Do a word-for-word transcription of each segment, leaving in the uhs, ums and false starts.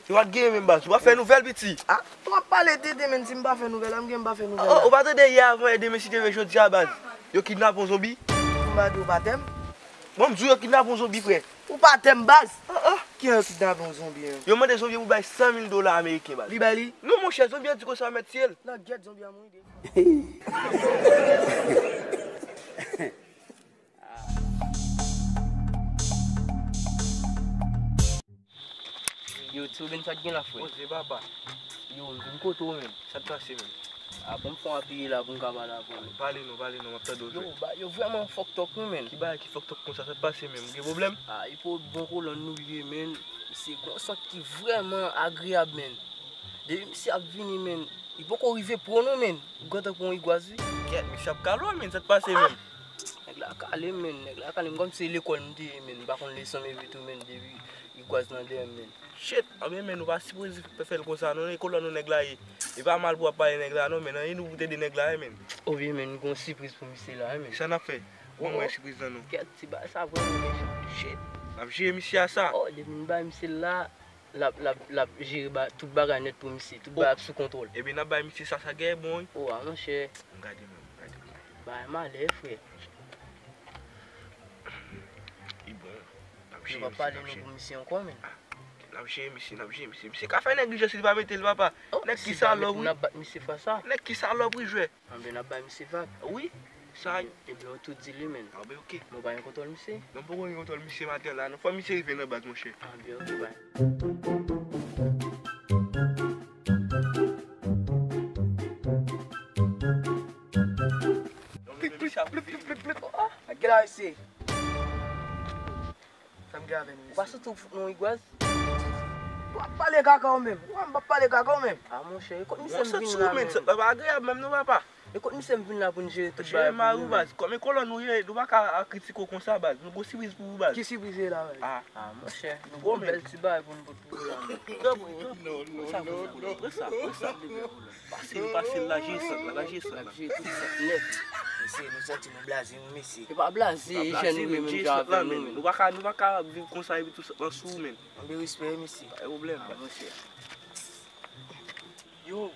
Yo pa t genyen menm baz. Ou pa fè nouvèl, piti. Ah, w ap pale tenten, menn, si m pa fè nouvèl, a m gen m pa fè nouvèl. Oh, ou pa tande yè avan yè demen si Dye vle jodi a, baz. Yo kidnape yon zonbi. M pa di w pa tè m. Bon, m di w yo kidnape yon zonbi, frè. Ou pa tè m, baz. Oh, oh. Ki an kidnape yon zonbi, an? Yo mande zonbi pou bay san mil dola ameriken, baz. Li bay li? Non, monchè, zonbi an di konsa mèt tiye l. Nan gyèt zonbi an mouri de. Yo, Ti Obenn, sa k gen la, frè? Poze, papa. Yo, m vin kote w, menn. Sa k pase, menn? A, bon, m fè w apiye la pou m ka pale avè w, menn. Pale non, pale non, m ap tande w, frè. Yo, ba, yo vrèman fucked up, wi, menn. Ki bagay ki fucked up konsa? Sa k pase, menn? Ou gen pwoblèm? A, e pou bon kolòn nou ye, menn. Se gon sant ki vrèman agreyab, menn. Depi misye ap vini, menn, li poko rive pran non, menn. Ou gentan pran yon igwaz, wi. Kèt, misye ap kale w, menn, sa k pase, menn? Nèg la kale m, menn. Nèg la kale m kòmsi se lekòl m te ye, menn. M pa konn leson m epi tou, menn, depi igwaz nan dèyè m, menn. Shit, anben, menn, ou pa sipoze fè l konsa, non, e kolòn nou nèg la ye. E pa mal pou w ap pale nèg la, non, menn, anyen nou pou t ede nèg la, wi, menn. Obyen, menn, m gon sipriz pou misye la, wi, menn. Kisa n ap fè? Ban mwen sipriz lan, non. Kèt, ti bagay sa vrèman mechan. Shit, n ap jere misye a sa. Oh, depi n bay misye l la, l ap, l ap, l ap jere ba-, tout bagay nèt pou misye. Tout bagay ap sou kontwòl. Ebyen, n ap bay misye sa, sa gen bon, wi. Oh, a, monchè. M gade menm, m gade menm. Bagay malè, frè. Li bon. N ap jere misye, n ap jere. Yo pa pale nou pou misye ankò, menn. Ah, n ap jere misye, n ap jere misye. Misye ka fè neglijans si li pa mete l, papa. Oh, nèg ki salòp, wi. N ap bat misye fwa sa. Nèg ki salòp, wi, jwè. Anben, n ap bay misye vag. Wi, sa. Ebyen, ebyen, ou tou di li, menn. Anben, oke. Mwen pa gen kontwòl misye. Non, poko gen kontwòl misye maten la, non. Fò misye rive nan baz, monchè. Anben, oke, bay. Plik, plik, plik, plik, plik, plik. Oh, ah, gade la, mesye. Sa m gen avè nou, mesye? Ou pa santi w fout nou igwaz? W ap pale kaka ou menm. Ou wè m p ap pale kaka ou menm. Ah, monchè, e kot misye m vin la menm? Sa pa agreyab menm non, papa. E kot misye m vin la pou n jere tout bagay pou nou menm? Kòm e kolòn nou ye, nou pa ka kritike w konsa, baz. Nou gon sipriz pou ou, baz. Ki sipriz se la, baz? Ah, monchè, nou gon bèl ti bagay pou n pot pou ou la menm. Pase l, pase l, lage sant la, lage sant la. L ap jere tout sant nèt. Mesye, nou santi nou blaze, wi, mesye. E pa blaze, e jèn nou ye menm jan avè nou, menn. Nou pa ka, nou pa ka viv konsa epi tout sant lan sou ou, menn. Ann gen respè, wi, mesye. Pa gen pwoblèm. Ah, monchè. Yo,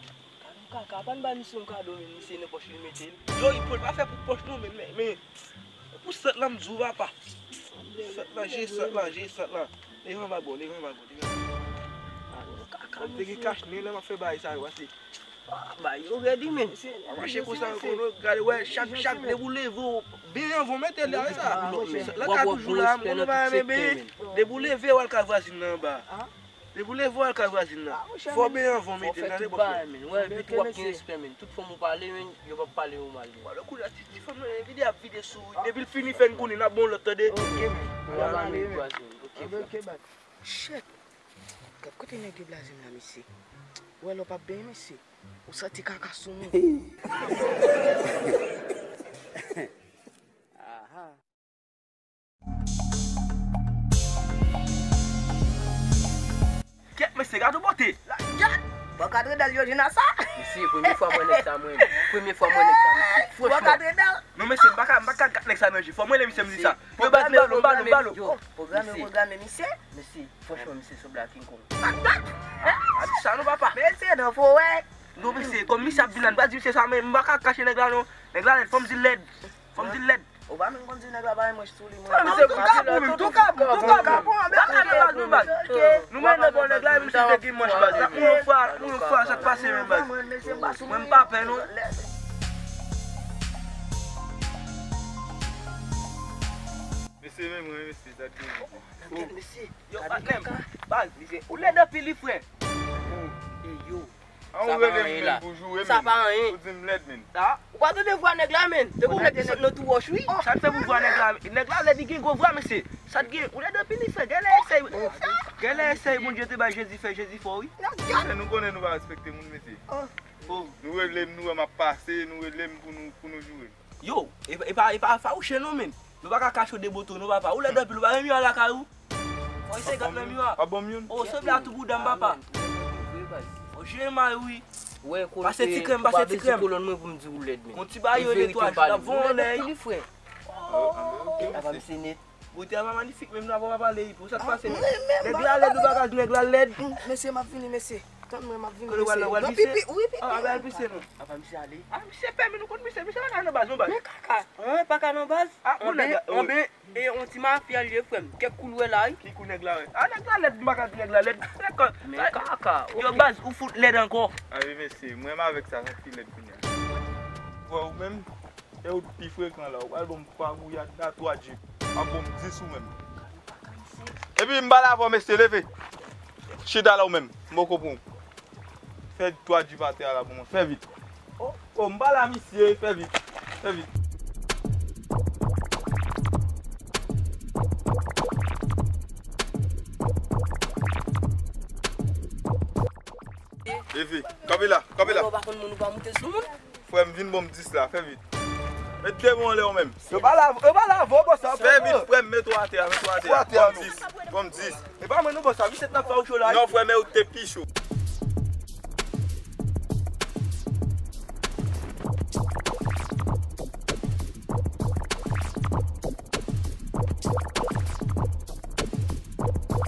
gade yon kaka, pa n bay misye yon kado, menn, misye nan pòch li mete l. Yo, Ipòl, pa fè pou pòch non, menn, men, men, pou sant lan m di w, papa. Sant lan, jere sant lan, jere sant lan. Leve anba bò, leve anba bò, leve anba bò. Kaka, misye. Te gen kach nen lè m ap fè bagay sa yo, pase. Ah, bagay yo rèd, wi, menn. Pa mache konsa ankò non, gade, wè, chak, chak, depi w leve w, benyen anvan w mete l la, wè sa. Lòt la toujou la, moun yo pa renmen benyen. Depi w leve w al kay vwazin nan anba. Depi w leve w al kay vwazin nan. Fò benyen anvan w mete l, tande bòs mwen. Wè, epi tou w ap gen respè, menn. Tout fanm ou pale, menn, yo p ap pale yo mal, menn. Wè, lè kounye a ti, ti fanm nan, vide ap vide sou ou. Depi l fini fè n konnen, n ap ba w lòt, tande. Ok, menn. N ap ale, menn. Ok, frè. Shit. Gad kote nèg yo blaze m la, mesye. Ou wè lè w p ap benyen, mesye. Ou santi kaka sou moun. Aha. Kèt, mesye, gad yon bote. Gad! Bò kadre dal yo jina sa. Mesye, premye fwa m wè nèg sa, mwen. Premye fwa m wè nèg sa, mesye. Franchman. Bò kadre dal. Non, mesye, m pa ka, m pa ka gad nèg sa nan je. Fò mwen lè misye m di sa. Yo, baz, m ba l, m ba l, m ba l. Yo, pwograme, pwograme, mesye. Mesye, franchman, misye sanble a King Kong. A di sa non, papa. Mesye, nan fowè. Non, mesye, kòm misye ap vin la, m pa di misye sa, men m pa ka kache nèg la, non. Nèg la lèd, fò m di l lèd. Fò m di l lèd. Ou pa menm konn di nèg la pa gen manch sou li, mwen. Misye, tou kapon, tou kapon, tou kapon. Baka nan baz nou, baz. Nou menm nan bò nèg la, menm si te gen manch, baz. Pou yon fwa, pou yon fwa, sa k pase menm, baz. Mwen, m pa pè, non. Mesye, men mwen, mesye, sa k gen. Nan tèt mesye. Yo, patnè m. Baz, misye, ou lèd anpil, wi, frè. E yo. Sa pa anyen la. Sa pa anyen. Ou di m lèd, menn. Ou pa tande vwa nèg la, menn. Depi w lèd, desant nan tou wòch, wi. Sa k fè pou vwa nèg la? Nèg la lèd, li gen gwo vwa, mesye. Sa k gen? Ou lèd anpil, wi, frè. Genlè esèy. Genlè esèy Bondye te bay Jezi fè, Jezi fè w, wi. Mesye, nou konnen nou pa respekte moun, mesye. Nou rele m, nou wè m ap pase, nou rele m pou nou, pou nou joure m. Yo, e, e pa, e pa fawouche non, menn. Nou pa ka kache w de boto non, papa. Ou lèd anpil, ou pa gen miwa lakay ou? Fò eseye gad nan miwa. Pa ban m youn. O, sanble a tou bouda m, papa. O, je may, wi. Pase ti krèm, pase ti krèm. Kolòn mwen pou m di ou lèd, menn. Yon ti bagay yo netwaje, l ap voye anlè. Apa misye nèt. Ou te a pa manifik menm nan, pa pale, pou sa k pase menm. Nèg la lèd, ou pa ka di nèg la lèd. Mesye, m ap vini, mesye. Tann mwen, m ap vini, mesye. Kote w al la, w al pise? Wi, pipi. Ah, w al pise non. Apa misye ale? Ah, misye fèmen, nou konn misye, misye pa ka nan baz, non, baz. Men kaka. An, pa ka nan baz? Ah, bon, nèg la, anben, e yon ti mafya l ye, frè m. Kèk kou l wè la, wi. Ki kou nèg la wè? Ah, nèg la lèd, m pa ka di nèg la lèd. Nèg kon, men kaka. Yo, baz, ou fout lèd ankò. Ah, wi, mesye, mwen menm avèk sa, sa ki lèd kounye a. Wè, ou menm, e ou t pi frekan la, ou pral ban m pa gouyad la, twa djip. Ap ban m dis ou menm. Epi m pale avè w, mesye, leve. Chita la ou menm, m poko pran w. Fè twa djip atè a la pou mwen, fè vit. Oh, oh, m pale a misye, fè vit. Fè vit. Leve, kanpe la, kanpe la. Ou pa konn moun, ou pa moute sou moun. Frè m, vin ban m dis la, fè vit. Met de men anlè w menm. Yo pale avè, yo pale avè w, bòs la. Fè vit, frè m, met w atè a, met w atè a. Ban m dis, ban m dis. E pa mwen non, bòs la, misye t ap fè w cho la. Non, frè m, e ou te pi cho.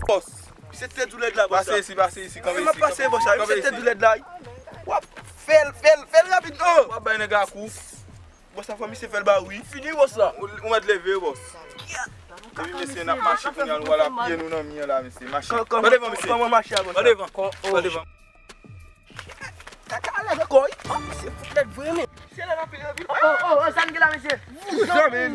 Bòs. Misye te di w lèd la, bòs la. Pase isi, pase isi, kanpe isi. Mwen pase, bòs la, misye te di w lèd la. W ap fè l, fè l, fè l rapid, oh! W ap bay nèg la kou. Bòs la, fò misye fè l ba wi. Fini, bòs la. Ou, ou mèt leve, bòs. Epi, mesye, n ap mache kounye a, nou pral apiye nou nan mi an la, mesye. Mache. Pran devan, mesye. Kòman mache a, bòs la? Pran devan. Pran devan. Kaka lèd ankò, wi. Oh, se fout lèd vre, men. Se lèd anpil, anpil. Oh, oh, oh, sa n gen la, mesye? Vouzan, men.